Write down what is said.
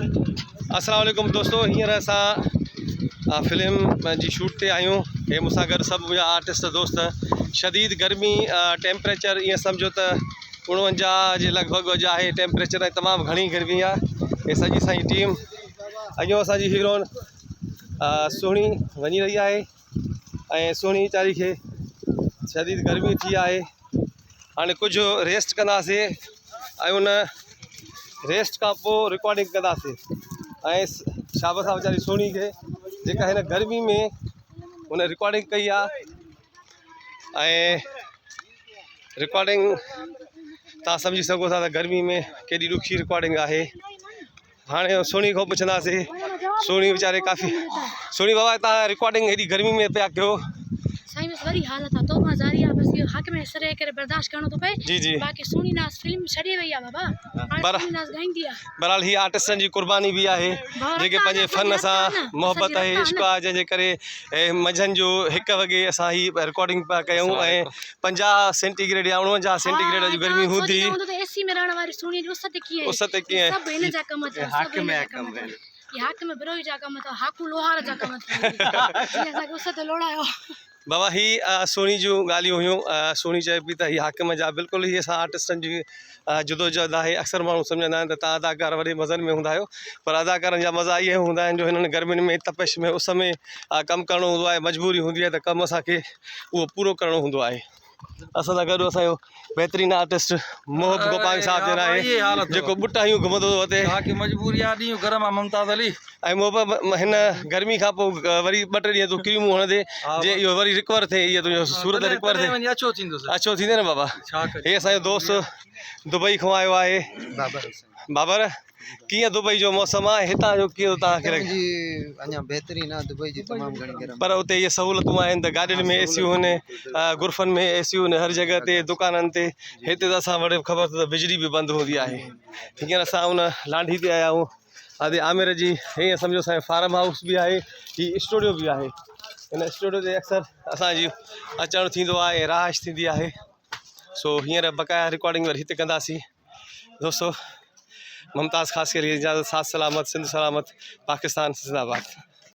السلام عليڪم دوستو هينئر اسان فلم جي شوٽ تي آهيون هي مون سان گڏ سڀ منهنجا آرٽسٽ دوست شديد گرمي ٽيمپريچر ائين سمجهو ته 49 جي لڳ ڀڳ اڄ آهي ٽيمپريچر ۽ تمام گهڻي گرمي آهي هي سڄي اسان جي ٽيم اڳيون اسان جي هيروئن سهڻي وڃي رهي آهي ۽ سهڻي ويچاري کي شديد گرمي ٿي آهي هاڻي ڪجهه ريسٽ ڪنداسي ۽ ان ريسٽ کان پوء رڪارڊنگ ڪنداسي ۽ شابس آ ويچاري سهڻي کي جيڪا هن گرمي ۾ هن رڪارڊنگ ڪئي آ ۽ رڪارڊنگ تان سمجهي سگهو ٿا ته گرمي ۾ ڪيڏي ڏکي رڪارڊنگ آهي هاڻي سهڻي کان پڇنداسي سهڻي ويچاري ڪافي سهڻي بابا تان رڪارڊنگ هيڏي گرمي ۾ پيا ڪيو سائين بس وري حالت آ توبه زاري آ بس اهو حق ۾ سري ڪري برداشت ڪرڻو ٿو پئي جي جي باقي سهڻي ناز فلم ڇڏي وئي آ بابا هاڻي بر سهڻي ناز ڳائيندي آ بهرحال هي آرٽسٽن جي قرباني به آهي جيڪي پنهنجي فن سان محبت آهي عشق آهي جنهن جي ڪري منجهند جو هڪ وڳي اسان هي رڪارڊنگ پيا ڪيون ۽ 50 سينٽي گريڊ يا 49 سينٽي گريڊ اڄ گرمي هوندي. سوچيندا هوندو ته اي سي ۾ رهڻ واري سهڻي جي اس تي ڪيئن اس تي ڪيئن سڀ هن جا ڪم اٿو سڀ هن جا ڪم اٿو هي حاڪم بروهي جا ڪم اٿو هاڪو لوهار جا ڪم اٿو جي اسان کي اس تي لوڙايو. بابا هي سهڻي جون ڳالهيون هيون سهڻي چئي پئي ته هي حاڪم جا بلڪل هي اسان آرٽسٽن جي جدوجهد آهي اڪثر ماڻهو سمجهندا آهن ته تان اداڪار وڏي مزن ۾ هوندا آهيو پر اداڪارن جا مزا اهي هوندا آهن جو هنن گرمين ۾ تپش ۾ اس ۾ ڪم ڪرڻو هوندو آهي مجبوري هوندي آهي ته ڪم اسان کي اهو پورو ڪرڻو هوندو آهي اسان سان گڏ اسان جو بهترين آرٽسٽ محب گوپانگ صاحب جن آهي جيڪو ٻٽاهيون گهمندو ٿو وتي توهان کي مجبوري آ ڏينهن گرم آ ممتاز علي ۽ محب هن گرمي کان پوء وري ٻه ٽي ڏينهن تون ڪريمون هڻندي جي اهو وري رڪور ٿئي اهو تنهنجو صورت رڪور ٿئي وڃي اڇو ٿيندس اڇو ٿيندي نه بابا هي اسان جو دوست دبئي کان آيو آهي بابر حسين بابر ڪيئن دبئي جو موسم آهي هتان جو ڪيئن توهان کي لڳي جي اڃا بهترين آهي دبئي جي تمام گهڻي گرم پر اتي اهي سهولتون آهن ته گاڏين ۾ اي سيون آهن غرفن ۾ اي سيون آهن هر جڳهه تي دڪانن تي هتي ته اسان وٽ خبر اٿو ته بجلي به بند هوندي آهي هينئر اسان ان لانڍي تي آيا آهيون ادي عامر جي هيئن سمجهو اسان جو فارم هائوس به آهي هي اسٽوڊيو به آهي هن اسٽوڊيو تي اڪثر اسانجي اچڻ ٿيندو آهي ۽ رهائش ٿيندي آهي سو هينئر بقايا رڪارڊنگ وري هتي ڪنداسين دوستو ممتاز خاصخيلي اجازت ساٿ سلامت سنڌ سلامت پاڪستان زنده باد.